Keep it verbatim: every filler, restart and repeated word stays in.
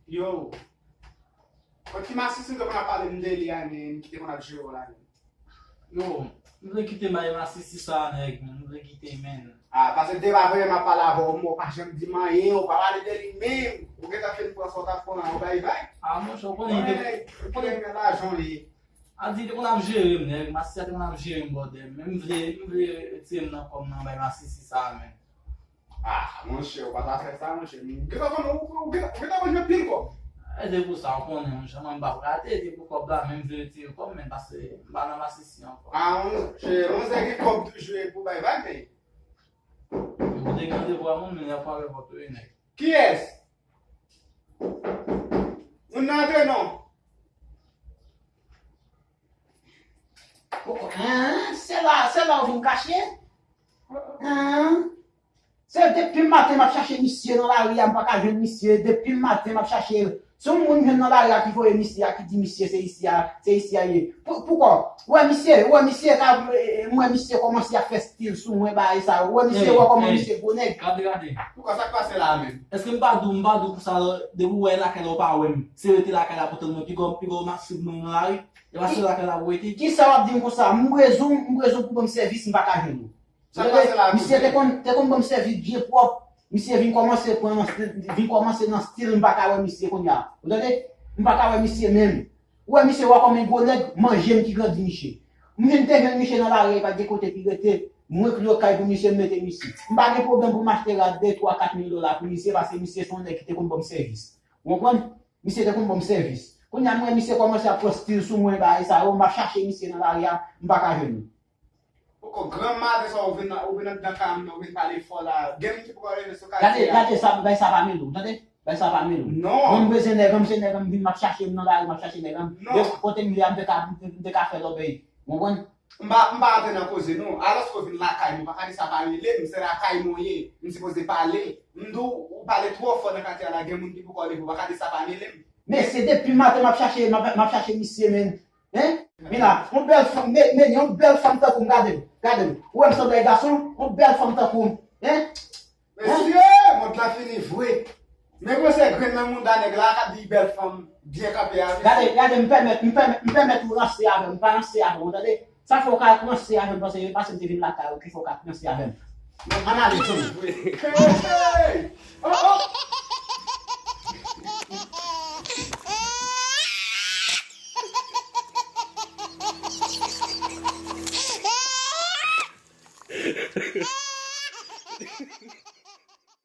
Yo, kot ki masisi te konn ap pale m de li a, men, ki te konn ap jere w la, men? Yo, m vle kite bay masisi sa, nèg, men, m vle kite, men. Ah, paske depi avanyè m ap pale avè w, ou pa janm di m anyen, ou pa pale de li menm. Ou gentan fin pran sa w t ap pran an, ou bay vag. Ah, monchè, ou konnen, ou konnen, ou konnen lajan li. A di, te konn ap jere m, nèg. Masisi a te konn ap jere m, bòdè. Men m vle, m vle retire m nan kò m nan bay masisi sa a, men. Ah, monchè, ou pa ta fè sa, monchè. M gentan konn, ou, ou gentan, ou gentan konn jwenn pil kòb. E, se pou sa, ou konnen, monchè, mwen m p ap rate, se pou kòb la, men m vle retire kòb, men paske m pa nan masisi ankò. Ah, monchè, monchè gen kòb toujou e pou bay vag, men. Ou te gen randevou a moun, men y ap frape pòt ou, wi, nèg. Kiyès? Moun nan antre non. Poko, hein? Se la, se la ou vin kache? Hein? Se depi maten m ap chache misye nan lari a, m pa ka jwenn misye. Depi maten m ap chache l. Se yon moun m jwenn nan lari a ki voye misye a, ki di misye se isi a, se isi a ye. Pou, poukò? Ou wè misye, ou wè misye ka, m wè misye kòmanse ap fè stil sou mwen, bagay sa yo. Ou wè misye, ou wè kòman misye gwo nèg. Gade, gade. Poukò, sa k pase la a menm? Èske m pa di w, m pa di w konsa, depi w wè lakay la ou pa wè m. Se rete lakay la pou tann mwen, piga, piga w masisi moun nan lari. E pa se lakay la pou rete. Kisa w ap di m konsa? M bezwen, m bezwen pou ban m sèvis, m pa ka jwenn ou. Sa k pase la, misye te konn, te konn ban m sèvis byen pwòp. Misye vin kòmanse pran nan stil, vin kòmanse nan stil, m pa ka wè misye kounye a. Ou tande? M pa ka wè misye menm. Ou wè misye, ou wè kòman gwo nèg, manje m ki grandi misye. M vin te jwenn misye nan lari, pa t gen kote ki rete. Mwen ki lwe kay pou misye, m mete misye. M pa gen pwoblèm pou m achte rad de, twa, kat mil dola pou misye, paske misye se yon nèg ki te konn ban m sèvis. Ou konprann? Misye te konn ban m sèvis. Kounye a, m wè misye kòmanse ap pran stil sou mwen, bagay sa yo, m ap chache misye nan lari a, m pa ka jwenn li. Poko granm maten sa ou vin, ou vin anndan kay mwen, ou vin pale fò la. Gen moun ki poko rive sou katye a. Gade, gade sa, bay sa pa mele w, tande? Bay sa pa mele w. Non. Mwen, m bezwen nèg an, m se nèg an, m vin, m ap chache m nan lari, m ap chache nèg an. Non. Depi kote m ye a, m te ka, m te, m te ka fè lòbèy. Ou konprann? M pa, m pa antre nan koze, non. Alòske w vin lakay mwen, ou pa ka di sa pa mele m, se lakay mwen w ye. M sipoze pale. M di w, ou pale twò fò nan katye a la, gen moun ki poko leve, ou pa ka di sa pa mele m. Men se depi maten m ap chache, m ap, m ap chache misye, men. Hein? Men la, yon bèl fanm, men, men yon bèl fanm tankou m, gade m, gade m. Ou wè m sanble ak gason? Yon bèl fanm tankou m, hein? Mesye, mond lan fini vre. Men gwo se grenn nan mouda nèg la k ap di bèl fanm byen kanpe a, mesye. Gade, gade, m pèmèt, m pèmèt, m pèmèt ou ranse avè m, m pa ranse avè w, ou tande? Sa fè w ka ranse avè m, paske se paske m te vin lakay ou ki fè w ka ranse avè m. Ann ale, Tony. Hey, hey!